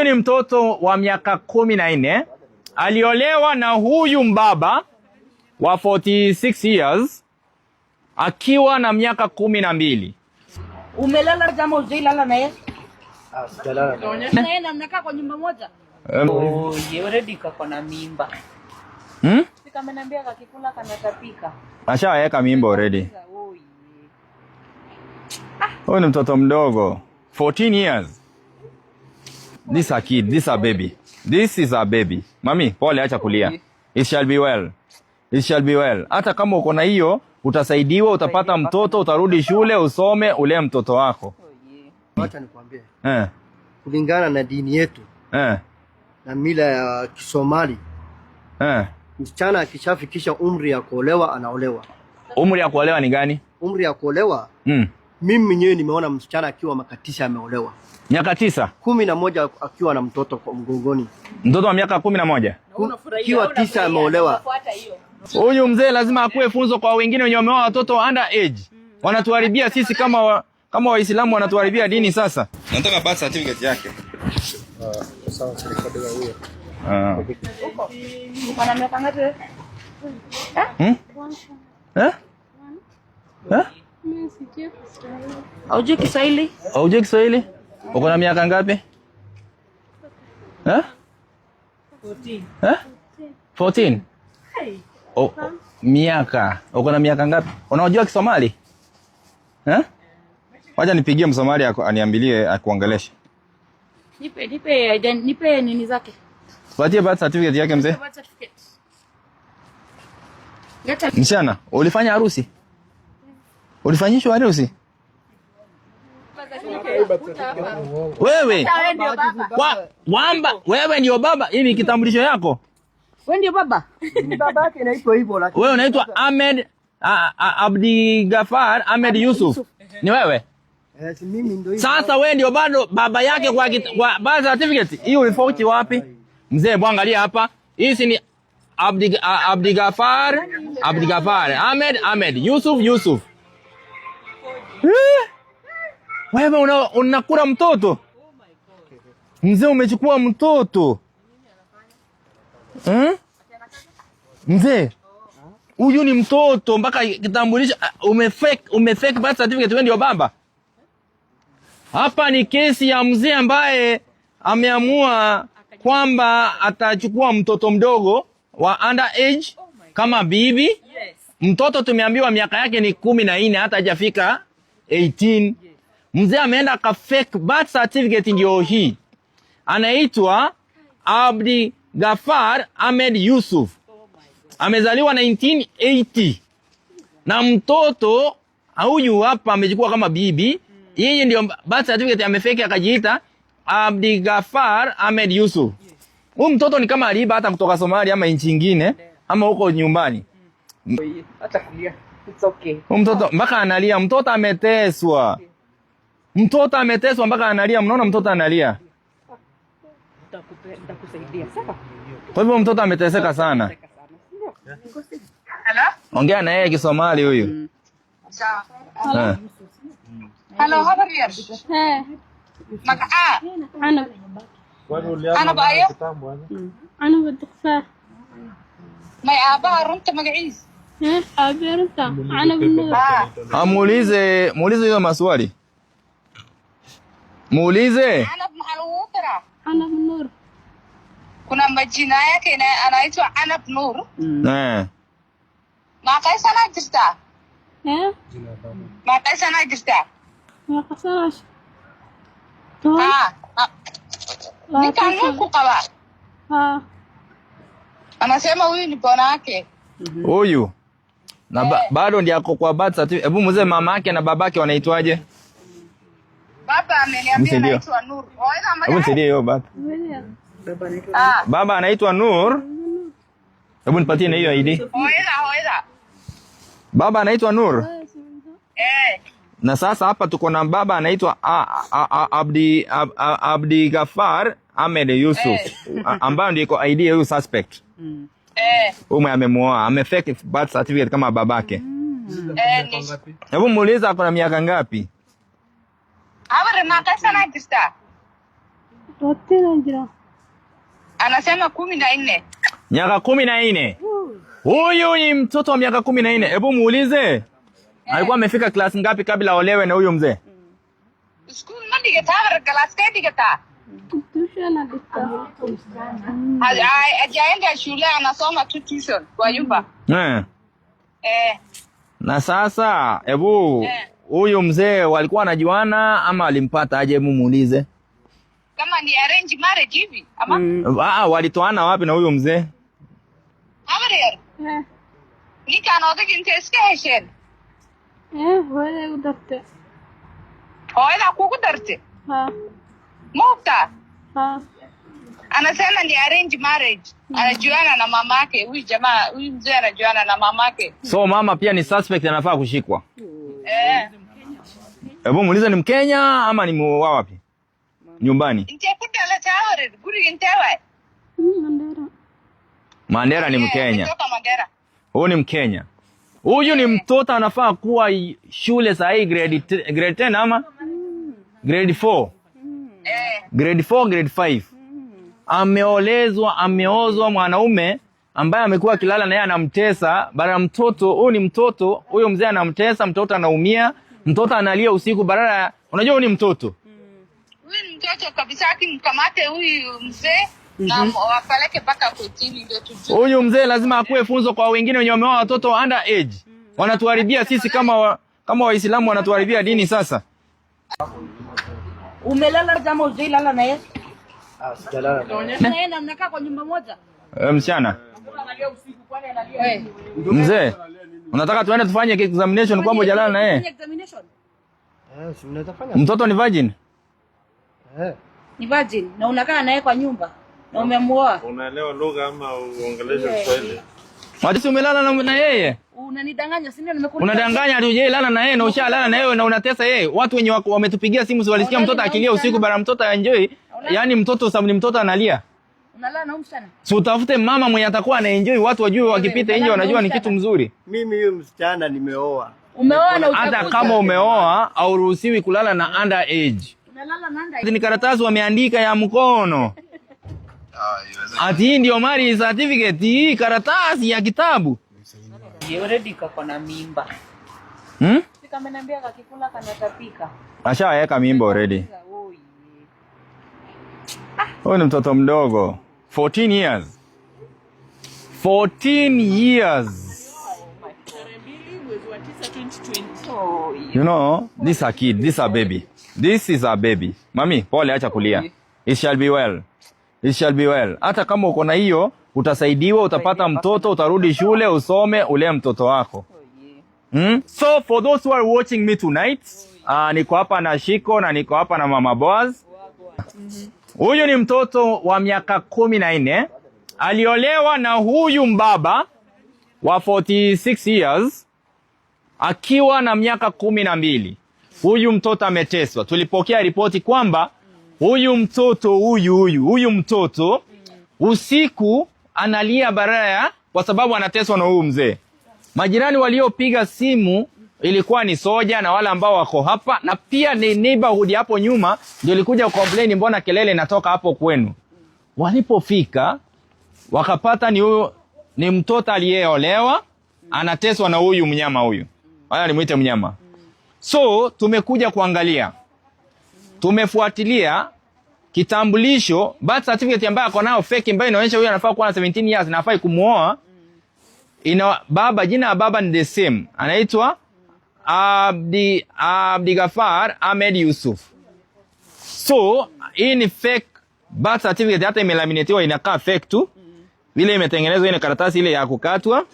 Huyu ni mtoto wa miaka 14, aliolewa na huyu mbaba wa 46 years akiwa na miaka 12. Umelala jama, hujailala na yeye? Ah, sijalala na yeye. Na yeye na mnakaa kwa nyumba moja? Oh, ye already kako na mimba. Hmm? Si kamenambia kakikula kanatapika. Ashaweka mimba already. Oh, ye. Huyu ni mtoto mdogo, 14 years. This a kid, this a baby. This is a baby. Mami, pole, acha kulia. It shall be well. It shall be well. Hata kama uko na hiyo, utasaidiwa, utapata mtoto, utarudi shule, usome, ulee mtoto wako. Oh, ye. Wacha nikwambie, kulingana na dini yetu na mila ya Kisomali, msichana akishafikisha umri ya kuolewa anaolewa. Umri ya kuolewa ni gani? Umri ya kuolewa, mimi mwenyewe nimeona msichana akiwa miaka 9 ameolewa, Miaka 9. 11 akiwa na mtoto kwa mgongoni, Mtoto wa miaka 11. Akiwa 9 ameolewa. Fuata hiyo. Huyu mzee lazima akuwe funzo kwa wengine wenye wameoa watoto under age. Wanatuharibia sisi kama Waislamu, wanatuharibia dini sasa. Nataka birth certificate yake. Ah. Uko na miaka ngapi wewe? Hmm? Eh? Eh? Haujui Kiswahili? Haujui Kiswahili? Uko na miaka ngapi? Eh? 14. Eh? 14? Oh, miaka. Uko na miaka ngapi? Unajua Kisomali? Eh? Wacha nipigie Msomali aniambilie akuongeleshe. Nipe nini zake. Tupatie birth certificate yake, mzee. Birth certificate. Leta. Msichana, ulifanya harusi? Ulifanyishwa harusi? Wewe Wewe ndio baba. Wamba, wewe ndio baba. Hii ni kitambulisho yako. Wewe ndio baba. Baba yake inaitwa hivyo, lakini Wewe unaitwa Ahmed Abdi Gafar Ahmed Yusuf. Ni wewe? Eh, si mimi ndio hivyo. Sasa wewe ndio bado baba yake kwa birth certificate. Hii uliforge wapi? Mzee, bwana, angalia hapa. Hii si ni Abdi Gafar, Abdi Gafar, Ahmed Ahmed, Yusuf Yusuf. Eh? Wewe unakula mtoto? Mzee, umechukua mtoto. Hmm? Mzee, huyu ni mtoto mpaka kitambulisho, ah, umefake birth certificate, wewe ndio baba. Hapa ni kesi ya mzee ambaye ameamua kwamba atachukua mtoto mdogo wa under age kama bibi. Mtoto tumeambiwa miaka yake ni 14, hata hajafika 18. Mzee ameenda aka fake birth certificate, ndio hii. Anaitwa Abdi Gafar Ahmed Yusuf. Amezaliwa 1980 na mtoto huyu hapa amechukua kama bibi. Yeye ndio birth certificate amefake, akajiita Abdi Gafar Ahmed Yusuf. Huyu mtoto ni kama aliiba hata kutoka Somalia ama nchi nyingine ama huko nyumbani. Acha kulia. It's okay. Huyu mtoto mpaka analia, mtoto ameteswa. Mtoto ameteswa mpaka analia, mnaona mtoto analia. Nitakusaidia. Sawa? Kwa hivyo mtoto ameteseka sana. Teka sana. Ndio. Ongea na yeye Kisomali huyu. Eh. Hello, habar yar. Hee. Magacaa? Canab. Canab ayo? Canab Dukfaar. May aabaha runta magaciis? Hee, aabe runta Canab Nuur. Ah, Ah, muulize, muulize hiyo maswali. Muulize. Canab maxaa lagugu daraa? Canab Nuur. Kuna majina yake anaitwa Canab Nur. Eh. Meeqay sanaa jirtaa? Hee. Meeqay sanaa jirtaa? Meeqa sano? 10. Ah, ah, ninkan 20. Muu ku qabaa? Haa. Anasema huyu ni bwana wake. Huyu. Na bado ndiye ako kwa birth certificate. Hebu mzee, mama yake na babake wanaitwaje? Baba ameniambia Msaidie. anaitwa Nur. Hooyada Hebu magaceed? nisaidie hiyo birth. Ah, Baba anaitwa Nur. Hebu nipatie na hiyo ID. hooyada hooyada. Baba anaitwa Nur. Eh, Na sasa hapa tuko na baba anaitwa Abdi Abdi Gafar Ahmed Yusuf, ambayo ndio iko ID ya huyu suspect. Eh, Huyu mwenye amemuoa amefake birth certificate kama babake. Eh, ni Hebu muulize ako na miaka ngapi? Habar, meeqay sanaa jirtaa? 14 jira. Anasema 14. Miaka 14. Huyu ni mtoto wa miaka 14. Hebu muulize alikuwa amefika class ngapi kabla aolewe na huyu mzee? Iskuul ma dhigataa, galaaskee dhigataa? Tuition dhigtaa. Hajaenda shule, anasoma tu tuition kwa nyumba. Eh. Na sasa hebu huyu mzee walikuwa wanajuana ama alimpata aje? Hebu muulize. Kama ni arrange marriage hivi ama? Ah, walitoana wapi na huyu mzee? Habaryar. Eh. Ninkaan odayga intee iska hesheen? Eh, hooyaday u dartay. Hooyadaa kugu darte? Ha. Ma hubtaa? Ha. Anasema ni arrange marriage, anajuana na mamake huyu jamaa, huyu mzee anajuana na mamake. So mama pia ni suspect, anafaa kushikwa. Eh. Hebu muulize ni Mkenya ama ni wa wapi? Nyumbani. Intee ku dhalatay habaryar? Guriga intee waay? Mandera. Mandera ni Eh, Mkenya. kutoka Mandera. Huyu ni Mkenya. Huyu ni mtoto anafaa kuwa shule saa hii grade 10 ama grade 4. Eh. Grade 4, grade 5. Ameolezwa, ameozwa mwanaume ambaye amekuwa akilala na yeye anamtesa, bara mtoto, huyu ni mtoto, huyo mzee anamtesa, mtoto anaumia, mtoto analia usiku badala, unajua huyu ni mtoto. Huyu ni mtoto kabisa, akimkamate huyu mzee na wapeleke mpaka kotini ndio tujue. Huyu mzee lazima akuwe funzo kwa wengine wenye wameoa watoto under age. Wanatuharibia sisi kama Waislamu, wanatuharibia dini sasa. Umelala jama, hujailala na yeye? Ah, sijalala na yeye. Na yeye na mnakaa kwa nyumba moja? E, msichana, Eh. mzee, unataka tuende tufanye examination kwamba hujalala na yeye? Fanye examination. Eh, si mnaweza fanya. Mtoto ni virgin? Eh. Ni virgin na unakaa naye kwa nyumba na umemuoa. Unaelewa lugha ama uongeleshe Kiswahili? Wajisi umelala na yeye? Unanidanganya, si ndio nimekuuliza? Unadanganya ati hujailala na yeye na ushalala na yeye na unatesa yeye. Watu wenye wametupigia simu si walisikia mtoto akilia usiku bara mtoto enjoy. Yaani mtoto sababu ni mtoto analia. Unalala na huyu msichana? Si utafute mama mwenye atakuwa anaenjoy, watu wajue wakipita nje wanajua ni kitu mzuri. Mimi huyo msichana nimeoa. Umeoa na Hata utakuja. kama umeoa hauruhusiwi kulala na under age. Unalala na under. Ni karatasi wameandika ya mkono. Ati hii ndio marriage certificate, hii karatasi ya kitabu. Already kako na mimba. Hmm? Sika ameniambia kakikula kanatapika. Ashaweka mimba already. Oi. Huyu ni mtoto mdogo. 14 years. 14 years. Oi. You know, this a kid, this a baby. This is a baby. Mami, pole, acha kulia. It shall be well. It shall be well. Hata kama uko na hiyo, utasaidiwa, utapata mtoto, utarudi shule, usome, ulee mtoto wako. So for those who are watching me tonight, niko hapa na Shiko na niko hapa na Mama Boaz. Huyu ni mtoto wa miaka 14 aliolewa na huyu mbaba wa 46 years akiwa na miaka 12. Huyu mtoto ameteswa. Tulipokea ripoti kwamba huyu mtoto huyu mtoto usiku analia baraya kwa sababu anateswa na huyu mzee. Majirani waliopiga simu ilikuwa ni soja na wale ambao wako hapa na pia ni neighborhood hapo nyuma ndio ilikuja complain, mbona kelele inatoka hapo kwenu. Walipofika wakapata ni huyu ni mtoto aliyeolewa anateswa na huyu mnyama huyu. Haya, nimuite mnyama. So tumekuja kuangalia, tumefuatilia kitambulisho, birth certificate ambayo ako nayo fake, ambayo inaonyesha huyu anafaa kuwa na 17 years na hafai kumuoa. Ina baba, jina ya baba ni the same, anaitwa Abdi Gafar Ahmed Yusuf. So hii ni fake birth certificate, hata imelaminatiwa inakaa fake tu vile imetengenezwa. Ile karatasi ile ya kukatwa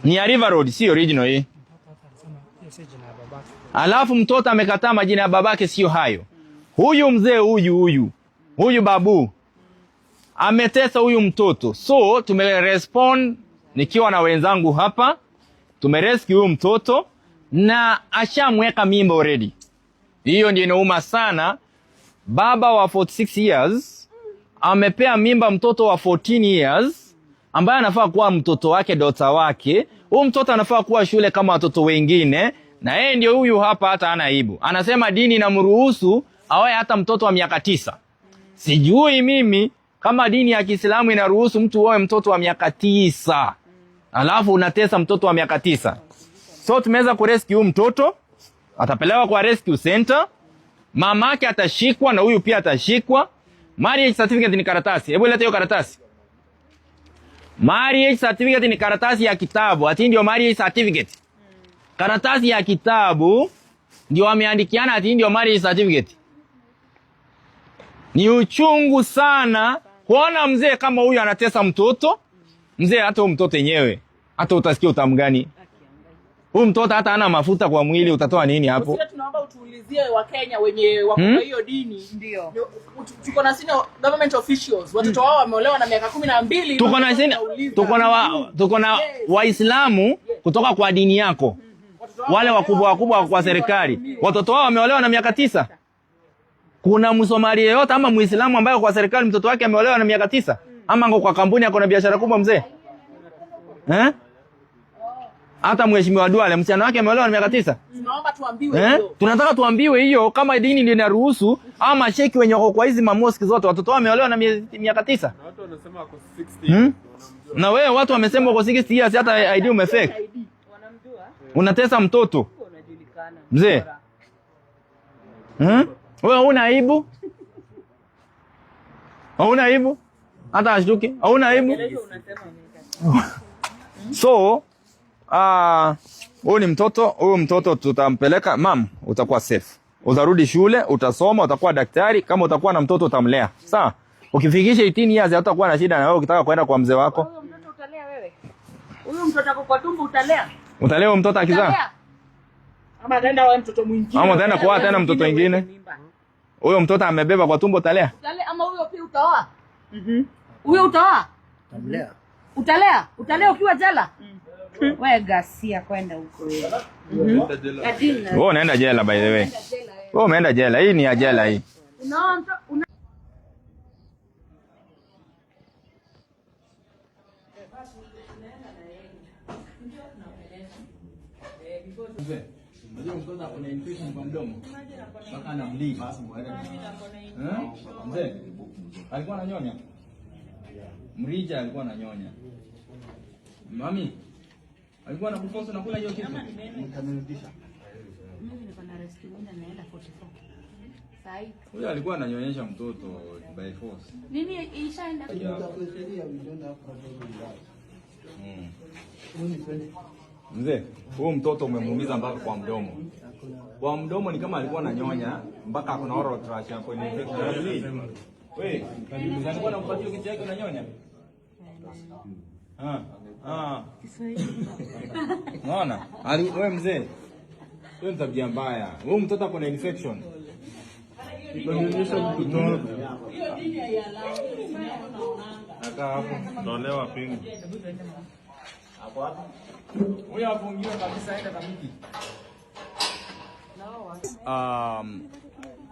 ni ya River Road, si original hii. Alafu mtoto amekataa majina ya babake sio hayo. Huyu mzee huyu babu ametesa huyu mtoto, so tumerespond nikiwa na wenzangu hapa, tumerescue huyu mtoto na ashamweka mimba already. Hiyo ndio inauma sana. Baba wa 46 years amepea mimba mtoto wa 14 years ambaye anafaa kuwa mtoto wake, daughter wake. Huyu mtoto anafaa kuwa shule kama watoto wengine, na yeye ndio huyu hapa, hata hana aibu. Anasema dini inamruhusu Aoe hata mtoto wa miaka 9. Sijui mimi kama dini ya Kiislamu inaruhusu mtu uoe mtoto wa miaka 9 alafu unatesa mtoto wa miaka 9. So tumeweza kurescue huyu mtoto, atapelewa kwa rescue center, mamake atashikwa na huyu pia atashikwa. Marriage certificate ni karatasi. Hebu leta hiyo karatasi. Marriage certificate ni karatasi ya kitabu. Ati ndio marriage certificate. Karatasi ya kitabu ndio wameandikiana ati ndio marriage certificate. Ni uchungu sana kuona mzee kama huyu anatesa mtoto. Mzee, hata huyu mtoto yenyewe, hata utasikia utamu gani? Huyu mtoto hata hana mafuta kwa mwili, utatoa nini hapo? Sisi tunaomba utuulizie Wakenya wenye wako kwa hiyo dini. Ndio. Tuko na senior government officials, watoto wao wameolewa na miaka 12. Tuko na sini, tuko na Waislamu kutoka kwa dini yako, wale wakubwa wakubwa kwa serikali, watoto wao wameolewa na miaka 9. Kuna Msomali yeyote ama Muislamu ambaye kwa serikali mtoto wake ameolewa na miaka 9 ama ngo kwa kampuni ako na biashara kubwa mzee, eh? Hata mheshimiwa Duale msichana wake ameolewa na miaka 9. Tunaomba tuambiwe Eh? hiyo. Tunataka tuambiwe hiyo kama dini ndio inaruhusu ama sheki wenye wako kwa hizi mamosque zote watoto wao wameolewa na miaka 9. Na watu wanasema ako 60. Hmm? Na wewe watu wamesema uko 60 years, hata ID umefake. Wanamjua? Unatesa mtoto. Unajulikana. Mzee. Wewe huna aibu? Hauna aibu? Hata ashtuki? Hauna aibu? Unasema miaka. So, huyu ni mtoto, huyu mtoto tutampeleka, mam, utakuwa safe. Utarudi shule, utasoma, utakuwa daktari, kama utakuwa na mtoto utamlea. Sawa? Ukifikisha 18 years hatakuwa na shida na wewe ukitaka kwenda kwa mzee wako. Huyo mtoto utalea wewe? Huyu mtoto ako kwa tumbo utalea? Utalea huyo mtoto akizaa? Utalea? Ama ataenda wae mtoto mwingine. Ama utaenda kuoa tena mtoto mwingine? Huyo mtoto amebeba kwa tumbo utalea? Utalea ama huyo pia utaoa? Huyo utaoa? Tamlea. Utalea? Utalea ukiwa jela? Wewe gasia kwenda huko wewe. Wewe unaenda jela by the way. Wewe umeenda jela. Hii ni ya jela hii. Unaoa mtoto. Unajua mtoto ako na infection kwa mdomo. Mpaka anableed. Eh? Mzee. Alikuwa ananyonya? Mrija alikuwa ananyonya. Mami. Alikuwa anakuforce unakula hiyo kitu? Mimi niko na rescue mimi naenda 44. Sahi. Huyo alikuwa ananyonyesha mtoto by force. Nini ishaenda? Mzee, huyu mtoto umemuumiza mpaka kwa mdomo. Kwa mdomo ni kama alikuwa ananyonya mpaka akona oral thrush hapo ni infection. Wewe, alikuwa anakupatia kitu yake unanyonya? Ah. Ah. Unaona? Ali wewe mzee. Wewe ni tabia mbaya. Huyu mtoto ako na infection. Unanyonyesha mtoto wako. Nakaa hapo. Tolewa pingu. Huyo afungiwe kabisa aende Kamiti.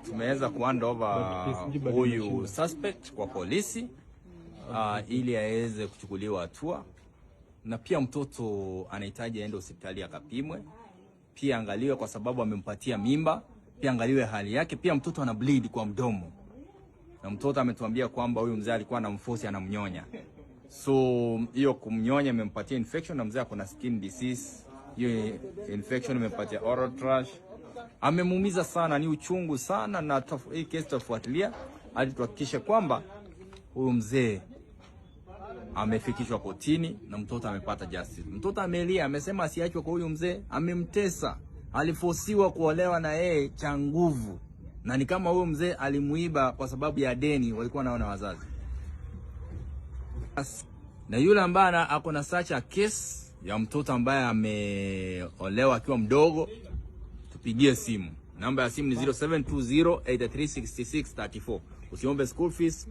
Tumeweza kuhand over huyu suspect kwa polisi ili aweze kuchukuliwa hatua, na pia mtoto anahitaji aende hospitali akapimwe, pia angaliwe kwa sababu amempatia mimba, pia angaliwe hali yake. Pia mtoto ana bleed kwa mdomo, na mtoto ametuambia kwamba huyu mzee alikuwa anamforce anamnyonya, so hiyo kumnyonya imempatia infection, na mzee ako na skin disease, hiyo infection imempatia oral thrush, amemuumiza sana, ni uchungu sana, na hii kesi tutafuatilia hadi tuhakikishe kwamba huyu mzee amefikishwa kotini na mtoto amepata justice. Mtoto amelia, amesema asiachwe kwa huyu mzee, amemtesa, alifosiwa kuolewa na yeye cha nguvu, na ni kama huyu mzee alimuiba kwa sababu ya deni walikuwa nao na wazazi. Na yule ambaye ako na such a case ya mtoto ambaye ameolewa akiwa mdogo, tupigie simu. Namba ya simu ni 0720836634. Usiombe school fees.